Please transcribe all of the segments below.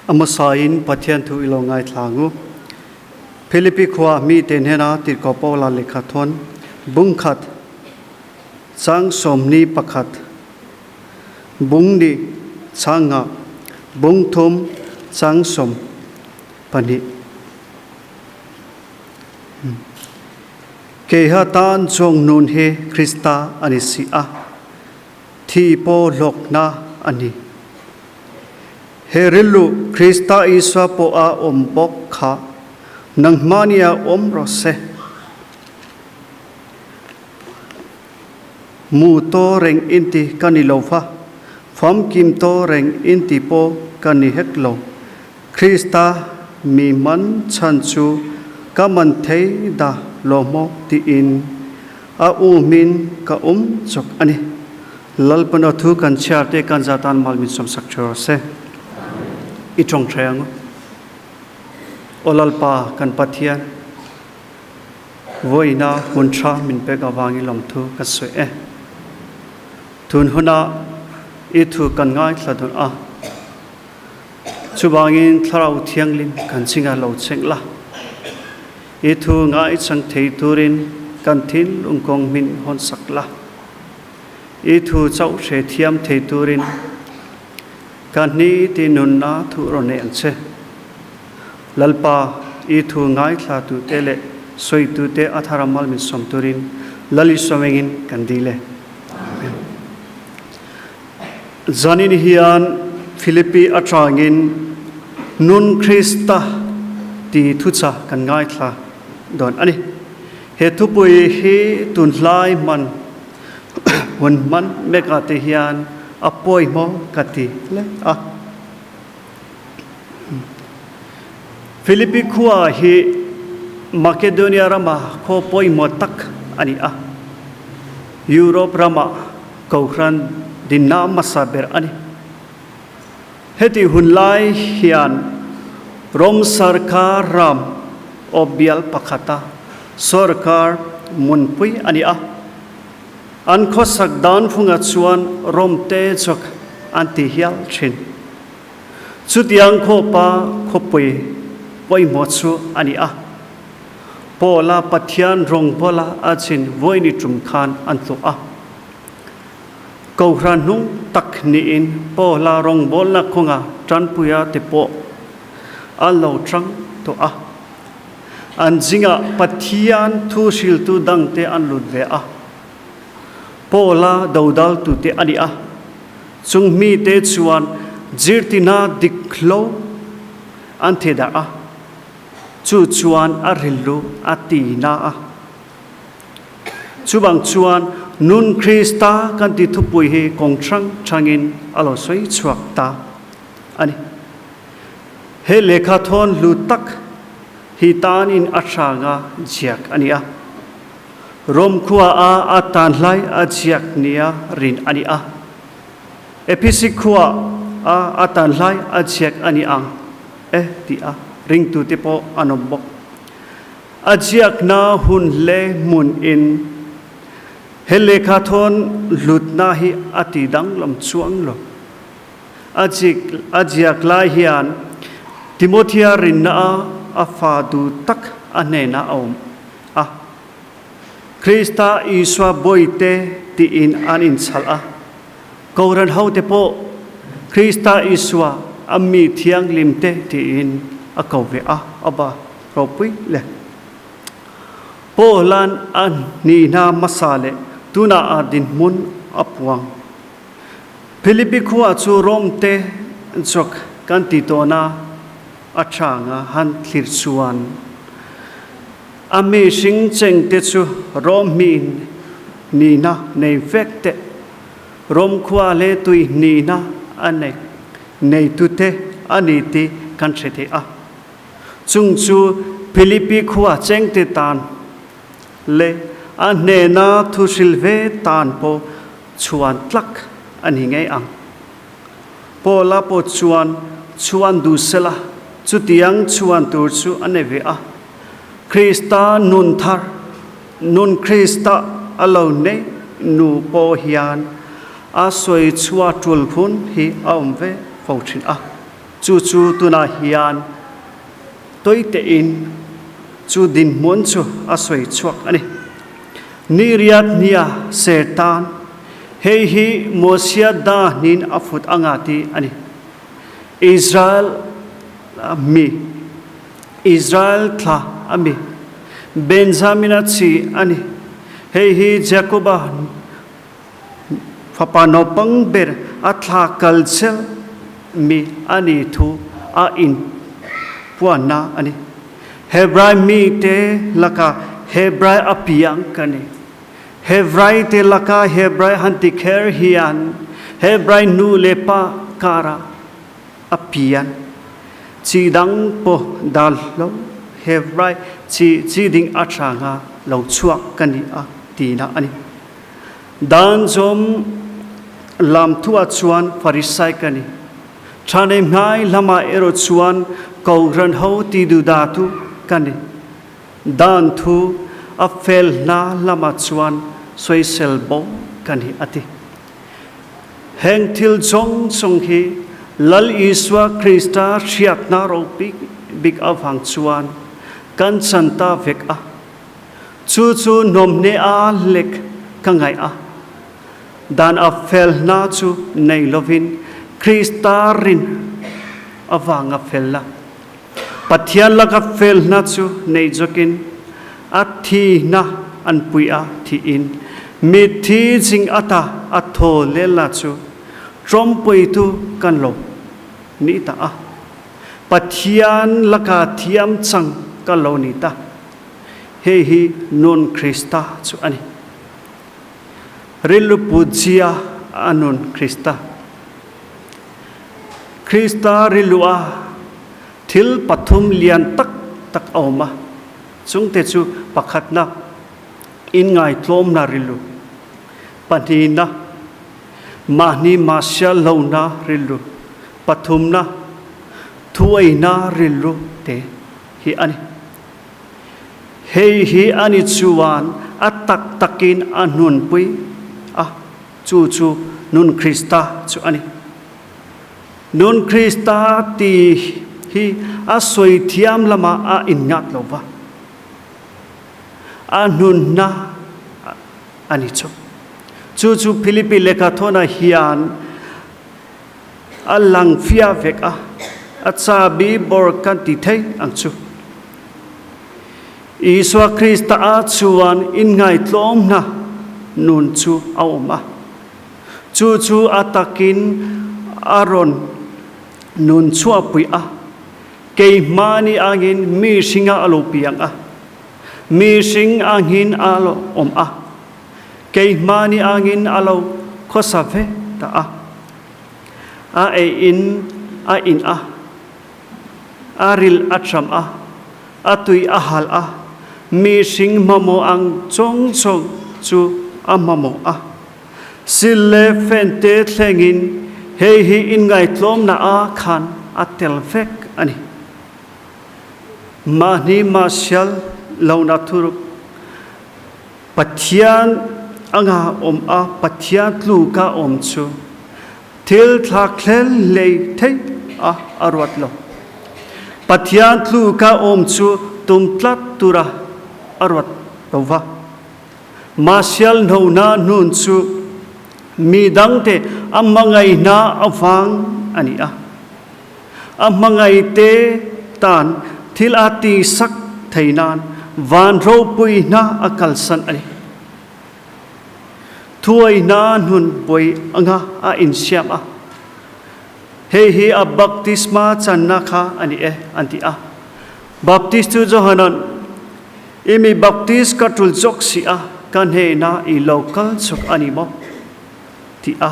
A hmasain Pathian thu i lo ngaithla ang u. Philippi khua mite hnena tirhkoh Paula lehkha thawn bungkhat chang sawmni pakhat, bungni changa bungthum chang 12. Keiha tan chuang nun hi Krista a ni si a, thi pawh hlawkna a ni. He rilru Krista Isua pawh a awm bawk kha nangmahnia awm rawh se. Mu to reng inti ka ni lo va, famkim to reng inti pawh ka ni hek lo. Krista mi man chhan chu ka man thei dah lo maw tiin a umin ka um chawk a ni. Lalpan a thu kan chhiar te kan za tan mal min sawmsak ṭheu rawh se. I ṭawng ṭhei ang u. Aw Lalpa kan Pathian, vawiina hun ṭha min pek avangin lawmthu ka sawi e. Tun hunah i thu kan ngaithla dun a. Chuvangin Thlarau Thianghlim kan chingah lo cheng la. I thu ngaichang thei turin kan thinlung kawng min hawnsak la. I thu chauh hre thiam thei turin ka hni ti nunna thu rawn nei ang che. Lalpa, i thu ngaithla tute leh sawitute a thar a mal min sawm turin Lal Isua mengin kan dil e. Amen. Zanin hian Philippi atangin Nun Krista ti thucha kan ngaithla dawn a ni. He thupui hi tunhlai hman hun hman mekah te hian a pawimawh ka ti hle a. Philippi khua hi Makedonia rama khaw pawimawh tak a ni a. Europe rama Kohhran dinna hmasa ber a ni. Heti hun lai hian Rom sarkar ram awp bial pakhata sorkar munpui a ni a. An khawsak dan phungah chuan Rom te chawk an ti hial thin. Chutiang khawpa khawpui pawimawh chu a ni a. Paula Pathian rawngbawla a chin vawiini tum khan an tluk a. Kohhran hnung tak niin Paula rawngbawlna kawnga tanpuia te pawh a lo tang tawh a. An zingah Pathian thu hriltu dangte an lut ve a. Paula dodaltute a ni a. Chung mite chuan zirtina dik lo an thi darh a. Chu chuan a rilru a ti na a. Chuvang chuan Nun Krista kan ti thupui hi kawng hrang hrangin a lo sawi chhuak ta a ni. He lehkha thawn hlu tak hi tanin a hranga ziak a ni a. Rom khua a a tan hlai a ziak nia rin a ni a. Ephesi khua a a tan hlai a ziak a ni ang e ti a ringtute pawh an awm bawk. A ziakna hun hle hmun in he lehkha thawn hlutna hi a ti danglam chuang lo. A zik a ziak lai hian Timothea rinna a a fa duh tak a hnenah a awm a. Krista Isua bawihte tiin an inchhalh a. Kohhran hote pawh Krista Isua a mi thianghlimte tiin a ko ve a, a va ropui le. Paula'n a hnihna hmasa leh tunah a dinhmun a puang. Philippi khua chu Rome te chawk kan ti tawhna a changa han thlir chuan a mihring chengte chu Rome mi nihna nei vek teh. Rom khua leh tui hnihna a nei neitute a ni tih kan hre thei a. Chung chu Philippi khua chengte tan leh a hnena thu hrilh ve tan pawh chhuan tlak a ni ngei ang. Paula pawh chuan chhuan duh sela chutiang chhuan tur chu a nei ve a. Krista nun thar, nun Krista a lo neih nu pawh hian a sawi chhuah tul hun hi a awm ve fo thin a. Chu chu tunah hian tawi tein chu dinhmun chu a sawi chhuak a ni. Ni riat nia sertan, hei hi Mosia dahnin a fut anga ti a ni. Israel mi, Israel thla a mi, Benjamina chi a ni. Hei hi Jakoba Fapa naupang ber a thla kal chel mi a nih thu a inpuanna a ni. Hebrai mite laka Hebrai a piang ka ni. Hebrai te laka Hebrai han ti kher hian Hebrai nu leh pa karah a pian. Chi dang pawh dal lo Hebrai chi chi ding atanga lo chhuak ka ni a tihna a ni. Dan zawm lam thuah chuan Farisai ka ni. Thanei hmai lamah erawh chuan Kohhran ho ti duhdatu ka ni. Dan thu a fel hna lamah chuan sawisel bo ka ni a ti. Heng thil zawng zawng hi Lal Isua Krista hriatna ropui bik avang chuan kan chan ta vek a. Chu chu hnawmhne a lek ka ngaih a, dan a fel hna chu nei lovin Krista rin avanga fel a, Pathian laka fel hna chu nei zawkin a thihna an pui a thiin mitthi zing ata a thaw lel a chu tawmpuitu kan lo ni ta a, Pathian laka thiam chang ka lo ni ta. Hei hi nun Krista chu a ni. Rilru putzia a nun Krista. Krista rilru-a thil pathum lian tak tak a awm a, chungte chu pakhatna, inngaihtlawmna rilru, pahnihna, mahni mahsial lohna rilru, pathumna, thuaihna rilru te hi a ni. Hei hi a ni chuan a tak takin a hnunpui a, chu chu Nun Krista chu a ni. Nun Krista ti hi a sawi thiam lamah a inngat lo va, a hnunna a ni chu. Chu chu Philippi lehkhathawnah hian A lang fia vek a, a chabi bawr kan ti thei ang chu. Isua Krista ah chuan inngaihtlawmna nun chu a awm a. Chu chu a takin a rawn nun chhuahpui a, keimahni angin mihringa a lo piang a, mihring angin a lo awm a. Keimahni angin a lo khawsa ve ta a. A ei in a in a, a ril a ṭham a, a tui a hal a, mihring mamawh ang chawng chawng chu a mamawh a. Sil le fen te thlengin hei hi inngaihtlawmna ah khan a tel vek a ni. Mahni mahsial lohna thuruk Pathian anga awm a Pathian tluka awm chu thil thlakhlel hlei theih a a ruat lo. Pathian tluka awm chu tum tlat tura a ruat lo va. Mahsial hnona hnun chu mi dangte a hmangaihna avang a ni a. A hmangaihte tan thil a tihsak thei nan van ropui hna a kalsan a ni. Thuai hna hnun buai anga a insiam a. Hei hi a baptisma channa kha a ni e, an ti a. Baptistu Johanan, I mi baptis ka tul zawk si a, ka hnenah i lo kal chuk a ni maw? ti a.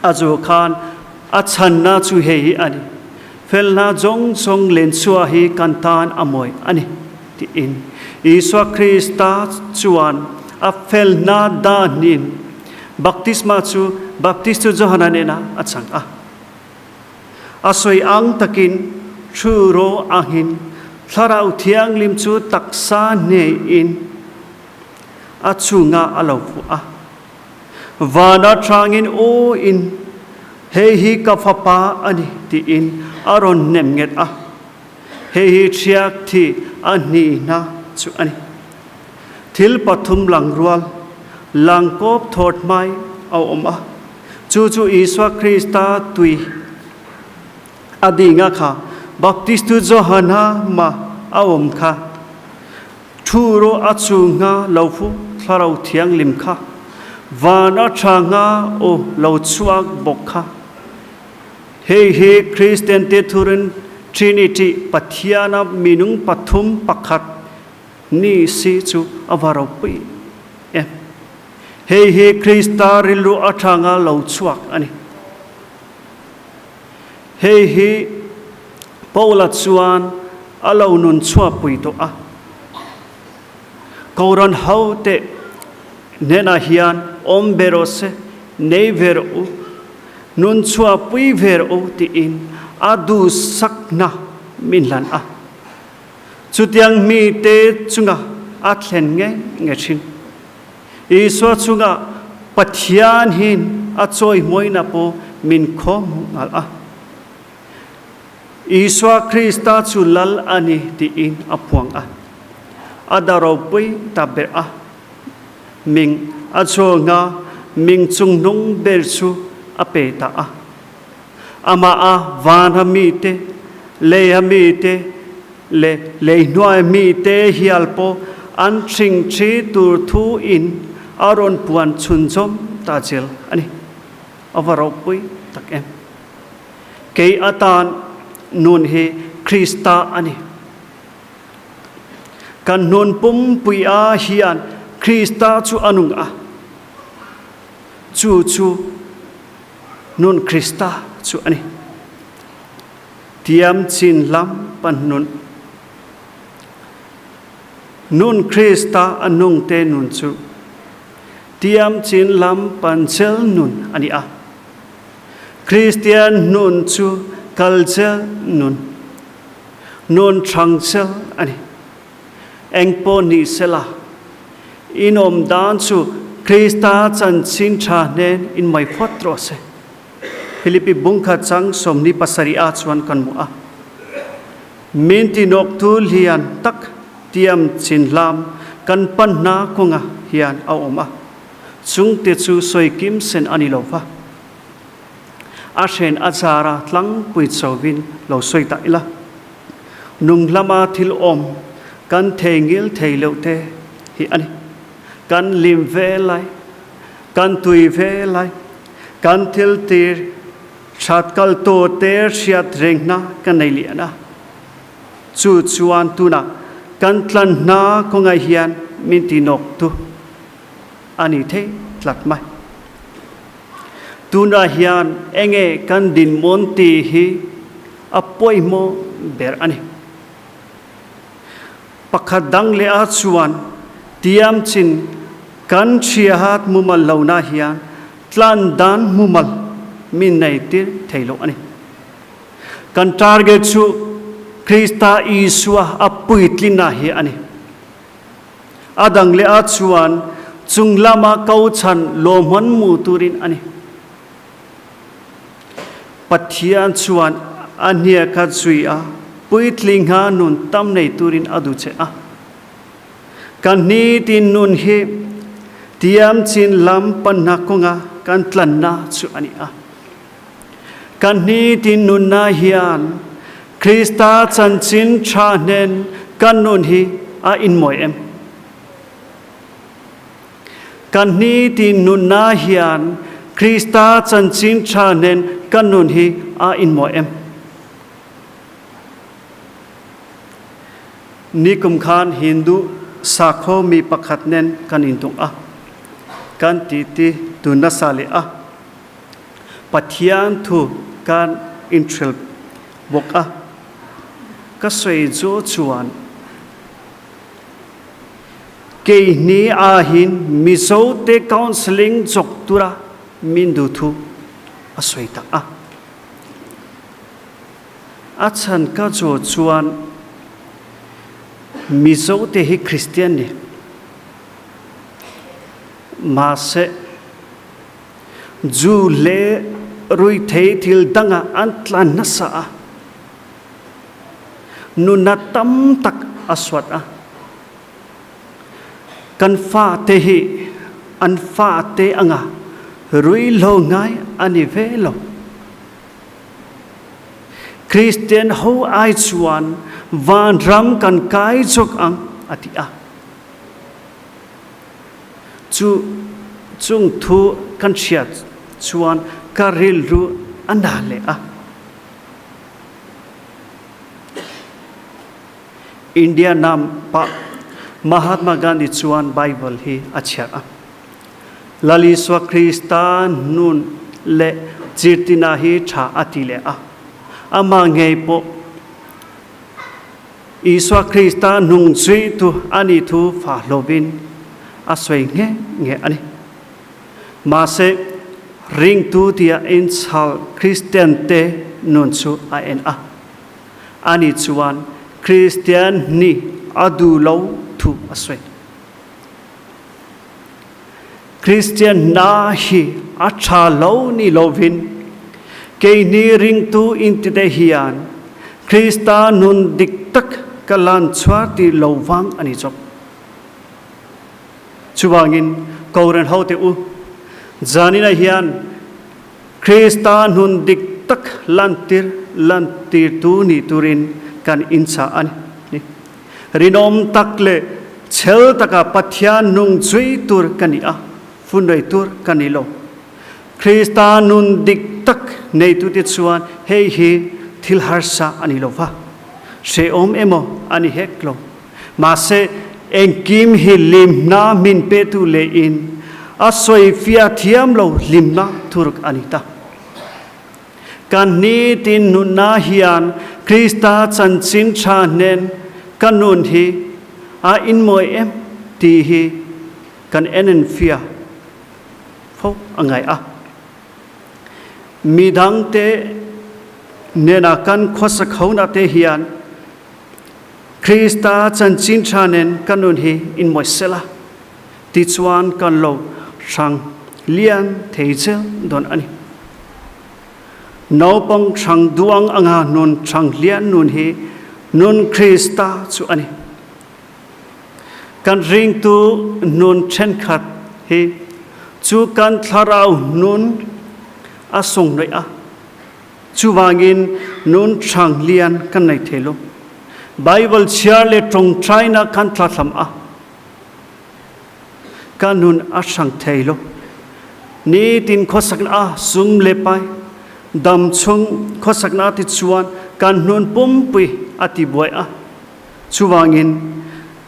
A zu khan a chhanna chu hei hi a ni, Felna zawng zawng lenchhuah hi kan tan a mawi a ni, tiin. Isua Krista chuan a felna danin baptisma chu Baptistu Johana nena a chang a. A sawi ang takin thu ro angin Thlarau Thianghlim chu taksa hneiin a chungah a lo vuah a. Van atangin aw in Hei hi ka Fapa a ni tiin a rawn nem nget a. Hei hi ṭhiak thi a hnihna chu a ni. Thil pathum lang rual, lang kawp thawt hmai a awm a, chu chu Isua Krista tui a dinga kha Baptistu Johana mah a awm kha. Thu rawh a chunga lo fu Thlarau Thianghlim kha van a tha nga aw lo chhuak bawk kha. Hei hi Kristiante thurin Trinity, Pathiana minung pathum pakhat ni si chu a va ropui em. Hei hi Krista rilru atanga lo chhuak a ni. Hei hi Paula chuan a lo nun chhuahpui tawh a. Kohhran hote hnenah hian awm ve rawh se, nei ve rawh u, nun chhuahpui ve rawh u tiin a duhsakna min hlan a. Chutiang mite chunga a thlen ngei ngei thin. Isua chunga Pathian hin a chawihmawina pawh min khawm nghal a. Isua Krista chu Lal a ni tiin a phuang a. A da ropui ta ber a. Ming a chhunga ming chungnung ber chu a pe ta a. Amah a vana mite, leia mite leh leihnuaia mite hial pawh an ṭhingṭhi tur thu in a rawn puan chhunzawm ta zel a ni. A va ropui tak em! Kei atan nun hi Krista a ni. Kan nun pumpuia hian Krista chu a nung a, chu chu nun Krista chu a ni. Tiam chin lam pan nun. Nun Krista a nung te nun chu tiam chin lam pan chel nun a ni a. Kristian nun chu kal chel nun, nun ṭhang chel a ni. Engpawh ni sela, in awm dan chu Krista chanchin ṭha hnen in mai phawt rawh se. Philippi bungkhat chang 27 ah chuan kan hmu a. Min tinawktu lian tak tiam chin hlam kan pan hna kawnga hian a awm a. Chungte chu sawi kim sen a ni lo va, a hren a zara tlangpui chovin lo sawi ta ila. Nung lama thil awm kan thei ngil thei loh te hi a ni. Kan lim ve lai, kan tui ve lai, kan thil tir that kal tawh te hriat rengna ka nei lian a. Chu chuan tunah kan tlan hna kawngah hian min ti nawk tu a ni thei tlat mai. Tunah hian enge kan dinhmun tih hi a pawimawh ber a ni. Pakhat dang leh ah chuan tiam chin kan hriahat mumal lohna hian tlan dan mumal min nei tir thei lo a ni. Kan target chu Krista Isua a puitlinna hi a ni. A dang leh ah chuan chung lama ko chhan lawmhman mu turin a ni. Pathian chuan a hniak kha zui a, puitling ha nun tam nei turin a duh che a. Kan nitin nun hi tiam chin lam panna kawnga kan tlanna chu a ni a. Kan nitin nunna hian Krista chanchin tha hnen kan nun hi a inmawi em? Kan nitin nunna hian Krista chanchin tha hnen kan nun hi a inmawi em? Nikum khan Hindu sakhaw mi pakhat nen kan intung a, kan titi tun nasa leh a. Pathian thu kan inhrilh bawk a, ka sawi chu chuan keini ahin Mizote counselling chawk tura min duh thu a sawi tak a. A chhan ka zawh chuan Mizote hi Kristian ni mahse, Zu leh ruihtheih thil dangah an tlan nasa a, nunna tam tak a suat a. Kan fate hi an fate anga ruihhlo ngai a ni ve lo. Kristian ho ai chuan vanram kan kai zawk ang a ti a. Chu chung thu kan hriat chuan ka rilru a na leh a. India nam pah Mahatma Gandhi chuan Bible hi a chhiar a. Lal Isua Krista nun leh zirtina hi tha a ti leh a. Amah ngei pawh Isua Krista hnung zuitu a nih thu fa hlovin a sawi nghe nghe a ni. Mahse, ringtu tia inchhal Kristiante nun chu a en a. Ani chuan Kristian nih a duh lo thu a sawi. Kristian hna hi a tha lo ni lovin, keini ringtu intite hian Krista nun dik tak ka lan chhuar ti lo vang a ni chawk. Chuvangin, Kohhran hote u, zaninah hian Krista nun dik tak lantir lantirtu ni turin kan inchah a ni. Rinawm tak leh chhel taka Pathian nung zui tur ka ni a, funrei tur ka ni lo. Krista nun dik tak neitute chuan hei hi thil harsa a ni lo va, hrehawm emaw a ni hek lo. Mahse, engkim hi hlimna min petu lehin a sawifiah thiam lo hlimna thuruk a ni ta. Kan nitin nunna hian Krista chanchin tha hnen ka nun hi a inmawi em tih hi kan enenfiah fo a ngai a. Midangte nena kan khawsakhona te hian Krista chanchin tha nen ka nun hi inmawi sela tichuan kan lo hrang lian thei zel dawn a ni. Naupang hrang duang anga nun hrang lian nun hi nun Krista chu a ni. Kan ringtu nun thenkhat hi chu kan thlarau nun a sungluih a. Chuvangin nun hrang lian kan nei thei lo. Bible chhiar le tawngtaina kan thlathlam a. Ka nun a hrang thei lo. Nitin khawsakna a sum le pai dam chung khawsakna ti chuan kan nun pumpui a ti buai a. Chuvangin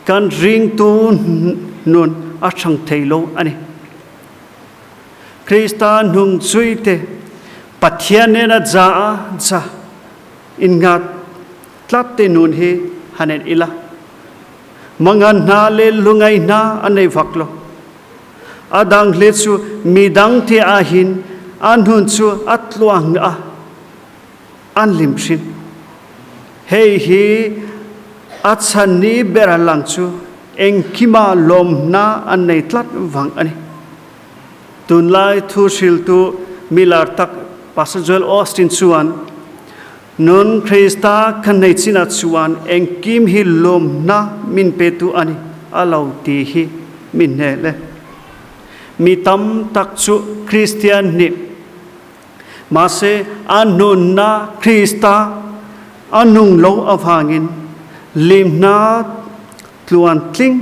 kan ringtu nun a hrang thei lo a ni. Krista hnung zuite Pathian nena ja a ja inngat tlat te nun hi han en ila. Mangan hna le lungai hna an nei vak lo. A dang hle chu mi dang te ahin an hun chu a tluang a an lim thin. Hei hi a chhan ni ber a lang chu engkima lawmna an nei tlat vang a ni. Tunlai thu hriltu milar tak Pastor Joel Osteen chuan Nun Krista kan nei chinah chuan engkim hi lawmna min petu a ni a lo ti hi min hnel e. Mi tam tak chu Kristian nih mahse a nunna Krista a nung lo avangin hlimna tluantling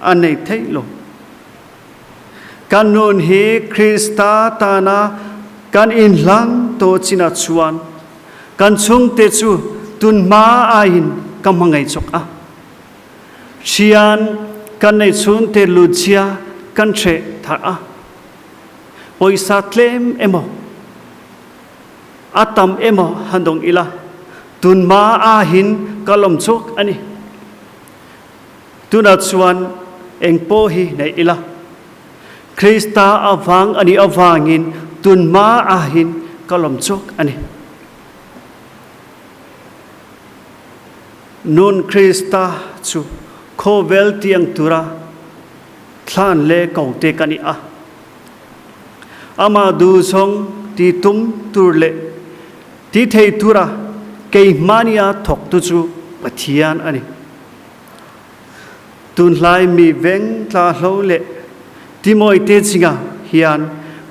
a nei thei lo. Kan nun hi Krista tana kan inhlan tawh chinah chuan kan chhungte chu tunhma aiin ka hmangaih chawk a. Thian kan neih chhungte lutzia kan hreh thar a. Pawisa tlem emaw a tam emaw han dawng ila tunhma aiin ka lawm chawk a ni. Tunah chuan eng pawh hi nei ila, Krista avang a nih avangin tunhma ahin ka lawm chawk a ni. Nun Krista chu khawvel tiang tura thlan leh ko te ka ni a. Amah duhzawng ti tum tur leh ti thei tura keimahnia thawktu chu Pathian a ni. Tunlai mi veng tla hlo leh timawi te zinga hian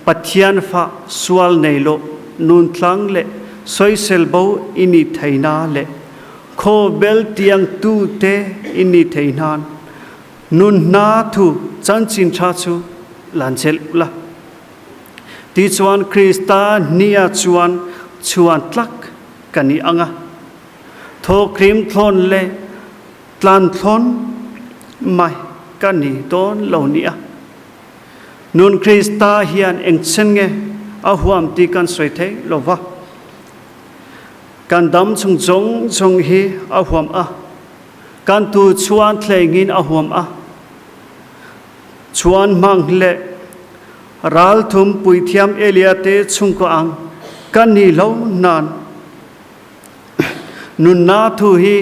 Pathian fa sual nei lo nuntlang leh sawisel bo i ni theihna leh khawbel tiang tu te i ni thei nan nunna thu chanchin tha chu lan chelh ula. Tichuan Krista nia chuan chhuan tlak ka ni ang a, thawkrim thlawn leh tlan thlawn mai ka ni dawn lo nia. Nun Krista hian engchen nge a huam tih kan sawi thei lo va. Kan dam chung zawng zawng hi a huam a, kan tu chuan thlengin a huam a. Chuan hmang leh ralthum puithiam Elia te chhungkaw ang kan ni lo nan Nunna thu hi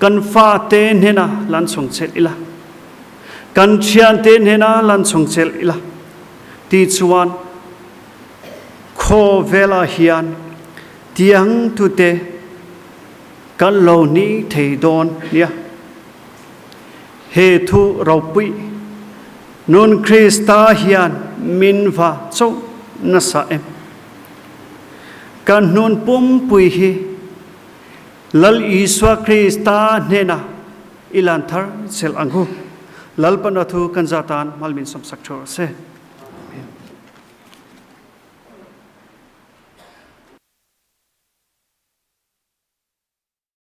kan fate hnena lan chhawng chelh ila, kan thiante hnena lan chhawng chelh ila ti chuan khawvelah hian tiang tute kan lo ni thei dawn nia. He thu ropui nun Krista hian min va chauh nasa em? Kan hnun pumpui hi Lal Isua Krista hnena i lan thar chelh ang u. Lalpan a thu kan zatan malmin sawmsak ṭheuh rawh se.